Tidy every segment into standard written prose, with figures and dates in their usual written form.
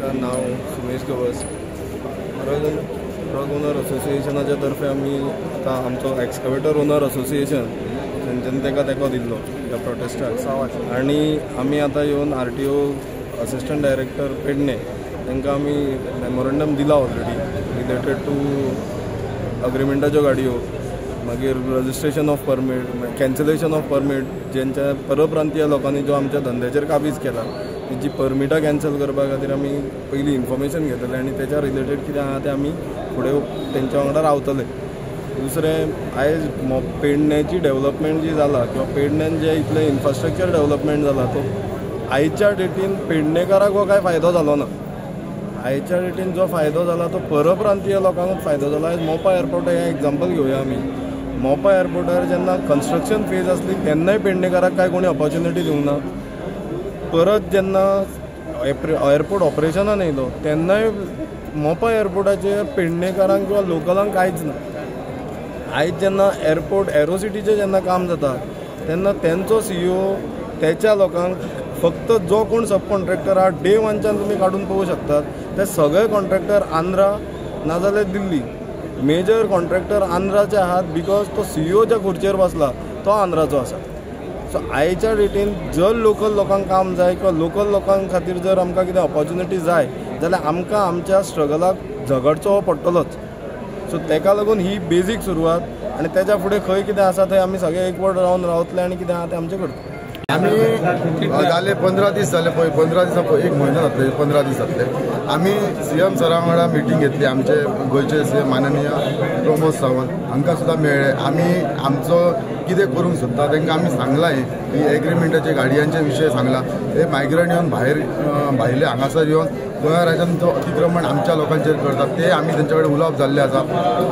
नमस्कार, नाव Sumesh Gawas. Truck owner असोसिएशनाच्या तर्फे आमी आतां आमचो एक्सकवेटर ओनर असोसिएशन तेंच्यांनी ताका तेंको दिल्लो ह्या प्रोटेस्टाक आनी आमी आतां येवन RTO assistant director Pedne तांकां आमी मेमोरंडम दिला ऑलरेडी रिलेटेड टू अग्रिमेंटाच्यो गाडयो, मागीर registration of permit, cancellation of permit, ज्यांच्या परप्रांतीय लोकांनी जो आमच्या धंद्याचेर काबीज केला तेजी परमिटां कॅन्सल करपा खातीर आमी पयलीं इन्फॉर्मेशन घेतले आनी तेच्या रिलेटेड कितें आहा तें आमी फुडें तेंच्या वांगडा रावतले. दुसरें, आयज पेडण्याची डेवलपमेंट जी जाला किंवा पेडण्यान जें इतलें इन्फ्रास्ट्रक्चर डेवलपमेंट जाला तो आयच्या डेटीन पेडणेकाराक हो कांय फायदो जालो ना. आयच्या डेटीन जो फायदो जाला तो परप्रांतीय लोकांकूच फायदो जाला. आयज मोपा एअरपोर्ट हें एग्जाम्पल घेवया आमी. मोपा एअरपोर्टार जेन्ना कन्स्ट्रक्शन फेज आसली तेन्नाय पेडणेकाराक कांय कोणी ऑपॉर्च्युनिटी दिवंक ना. परत जेन्ना एअरपोर्ट ऑपरेशनान येयलो तेन्नाय मोपा एअरपोर्टाचेर पेडणेकारांक किंवा लोकलांक कांयच ना. आयज जेन्ना एअरपोर्ट एरोसिटीचें जेन्ना काम जाता तेन्ना तेंचो CEO तेच्या लोकांक फक्त जो कोण सब कॉन्ट्रॅक्टर आहा डे वनच्यान तुमी काडून पळोवंक शकतात ते सगळे कॉन्ट्रॅक्टर आंध्रा नाजाल्यार दिल्ली मेजर कॉन्ट्रॅक्टर आंध्राचे आहात, because तो CEO ज्या खुर्चेर बसला तो आंध्राचो आसा. सो आयच्या डेटीन जर लोकल लोकांक काम जाय किंवा लोकल लोकां खातीर जर आमकां कितें ऑपॉर्च्युनिटी जाय जाल्यार आमकां आमच्या स्ट्रगलाक झगडचो पडटलोच. सो तेका लागून ही बेजीक सुरवात आनी तेच्या फुडें खंय कितें आसा थंय आमी सगळे एकवट रावन रावतले आनी कितें आहा तें आमचें करतले. आमी जाले 15 दीस जाले, पळय 15 दिसां एक म्हयनो जातले, 15 दीस जातले आमी CM सरा वांगडा मिटींग घेतली. आमचे गोंयचे CM माननीय प्रमोद सावंत हांकां सुद्दां मेळ्ळे. आमी आमचो कितें करूंक सोदता तांकां आमी सांगलां, ही एग्रीमेंटाचे गाडयांचे विशय सांगला. हे मायग्रंट येवन भायर भायले हांगासर येवन गोंया राज्यान जो अतिक्रमण आमच्या लोकांचेर करतात ते आमी तेंच्या कडेन उलोवप जाल्लें आसा.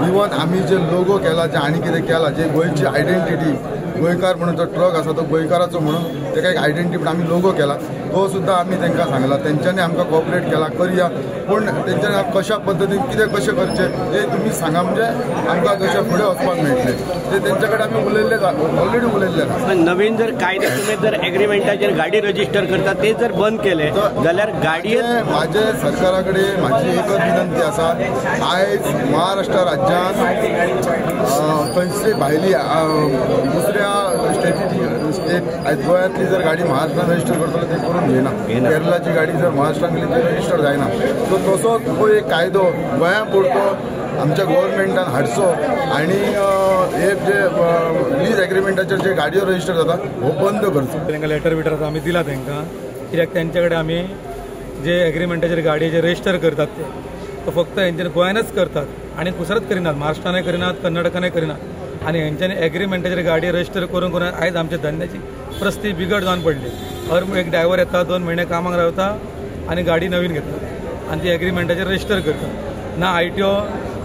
इवन आमी जे लोगो केला, जे आनी कितें केला, जे गोंयची आयडेंटिटी गोंयकार म्हणून जो ट्रक आसा तो गोंयकाराचो म्हणून ताका एक आयडेंटिटी म्हणून आमी लोगो केला तो सुद्दां आमी तांकां सांगला. तेंच्यांनी आमकां कॉपरेट केला करया, पूण तेंच्यांनी कशा पद्दतीन कितें कशें करचें तें तुमी सांगा, म्हणजे आमकां कशें फुडें वचपाक मेळटलें ते तेंच्या कडेन आमी उलयल्ले, ऑलरेडी उलयल्ले. नवीन जर कायदे तुमी जर एग्रीमेंटाचेर गाडी रजिस्टर करता ते जर बंद केले जाल्यार गाडये म्हाजे सरकारा कडेन म्हाजी एकच विनंती आसा, आयज महाराष्ट्र राज्यांत खंयची भायली दुसऱ्या स्टेटीची स्टेट आयज गोंयांतली जर गाडी महाराष्ट्रान रजिस्टर करतलो ते करून घेयना, केरलाची गाडी जर महाराष्ट्रान गेली ती रजिस्टर जायना. सो तसोच हो एक कायदो गोंया पुरतो आमच्या गव्हर्मेंटान हाडचो आनी हे जे लीज एग्रीमेंटाचेर जे गाडयो रजिस्टर जाता हो बंद करचो. तांकां लेटर बिटर आमी दिला तांकां, कित्याक तेंचे कडेन आमी जे एग्रीमेंटाचेर गाडयेचे रजिस्टर करतात ते तो फक्त हेंच्यानी गोंयानच करतात आनी दुसरोच करिनात, महाराष्ट्रानय करिनात, कर्नाटकानय करिनात. आनी हेंच्यांनी एग्रीमेंटाचेर गाडी रजिस्टर करून करून आयज आमच्या धंद्याची परिस्थिती बिगड जावन पडली. हर एक ड्रायव्हर येता, 2 म्हयने कामाक रावता आनी गाडी नवीन घेता आनी ती एग्रीमेंटाचेर रजिस्टर करता. ना ITO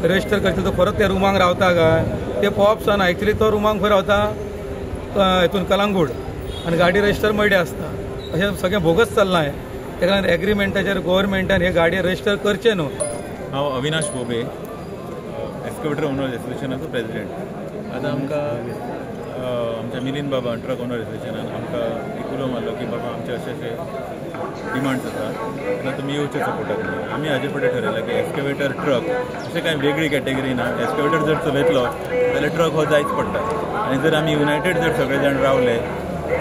register करता तो परत त्या रुमांक रावता काय ते पळोवप ना. एक्चुली तो रुमांक खंय रावता, हितून कलांगूट, आनी गाडी रजिस्टर मयडे आसता. अशें सगळें भोगच चल्लां हें. ताका लागून एग्रीमेंटाचेर गोवोरमेंटान हे गाडी रजिस्टर करचें न्हू. हांव अविनाश भोबे, एक्सकवेटर ओनर्स एसोसिएशनाचो प्रेजिडेंट. आतां आमकां आमच्या मिलिंद बाबा ट्रक ओनर एसोसिएशनान आमकां एक उलो मारलो की बाबा आमचे अशे अशे डिमांड्स आसा तेन्ना तुमी येवचे सपोर्टाक. आमी हाजे फुडें ठरयलां की एक्सकवेटर ट्रक अशें कांय वेगळी कॅटेगरी ना. एक्सकवेटर जर चलयतलो जाल्यार ट्रक हो जायच पडटा आनी जर आमी युनायटेड जर सगळे जाण रावले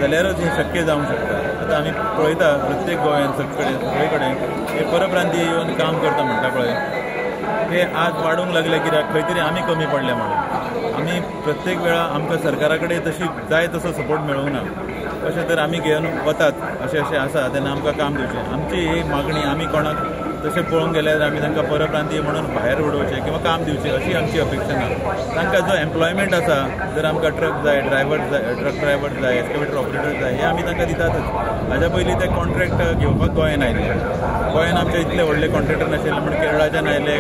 जाल्यारच हें शक्य जावंक शकता. आतां आमी पळयता प्रत्येक गोंयांत सगळे कडेन हे परप्रांतीय येवन काम करता म्हणटा पळय, ते आज वाडूंक लागले कित्याक खंय तरी आमी कमी पडले म्हणून. आमी प्रत्येक वेळा आमकां सरकारा कडेन तशी जाय तसो सपोर्ट मेळूंक ना. अशें तर आमी घेवन वतात अशें अशें आसा तेन्ना आमकां काम दिवचें. आमची ही मागणी, आमी कोणाक तशें पळोवंक गेल्यार आमी तांकां परप्रांतीय म्हणून भायर उडोवचें किंवा काम दिवचें अशी आमची अपेक्षा ना. तांकां जो एम्प्लॉयमेंट आसा, जर आमकां ट्रक जाय, ड्रायव्हर जाय, ट्रक ड्रायव्हर जाय, एक्सकवेटर ऑपरेटर जाय, हे आमी तांकां दितातच. हाज्या पयलीं ते कॉन्ट्रॅक्ट घेवपाक गोंयान आयले. गोंयान आमचे इतले व्हडले कॉन्ट्रॅक्टर नाशिल्ले म्हण केरळाच्यान आयले,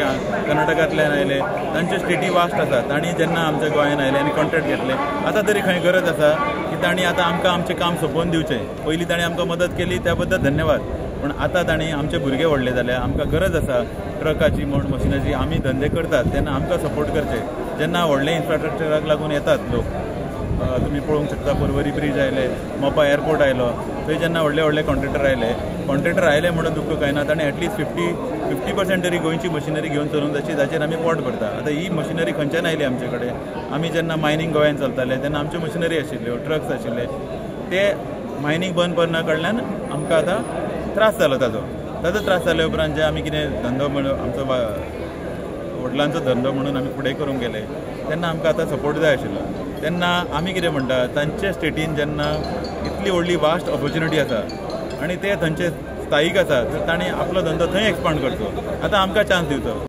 कर्नाटकांतल्यान आयले, तांचे स्टेटी वास्ट आसा. तांणी जेन्ना आमच्या गोंयान आयले आनी कॉन्ट्रॅक्ट घेतले, आतां तरी खंय गरज आसा की तांणी आतां आमकां आमचें काम सोंपोवन दिवचें. पयलीं तांणी आमकां मदत केली त्या बद्दल धन्यवाद, पूण आतां तांणी आमचे भुरगे व्हडले जाले, आमकां गरज आसा ट्रकाची म्हण मशिनाची, आमी धंदे करतात तेन्ना आमकां सपोर्ट करचे. जेन्ना व्हडले इन्फ्रास्ट्रक्चराक लागून येतात लोक, तुमी पळोवंक शकता पर्वरी ब्रिज आयले, मोपा एअरपोर्ट आयलो, थंय जेन्ना व्हडले व्हडले कॉन्ट्रॅक्टर आयले कॉन्ट्रॅक्टर आयले म्हणून दुख्ख काय ना, ताणें एटलिस्ट 50% तरी गोंयची मशिनरी घेवन चलोवंक जाय, जाचेर आमी पोट भरता. आतां ही मशिनरी खंयच्यान आयली आमचे कडेन? आमी जेन्ना मायनींग गोंयांत चलताले तेन्ना आमच्यो मशिनरी आशिल्ल्यो, ट्रक्स आशिल्ले. ते मायनींग बंद पडना कडल्यान आमकां आतां त्रास जालो ताजो त्रास जाल्या उपरांत जे आमी कितें धंदो म्हणून आमचो वडिलांचो धंदो म्हणून आमी फुडें करूंक गेले तेन्ना आमकां आतां सपोर्ट जाय आशिल्लो. तेन्ना आमी कितें म्हणटा, तांचे स्टेटीन जेन्ना इतली व्हडली वास्ट ऑपॉर्च्युनिटी आसा आनी ते थंयचे स्थायीक आसा तर तांणी आपलो धंदो थंय एक्सपांड करचो, आतां आमकां चान्स दिवचो.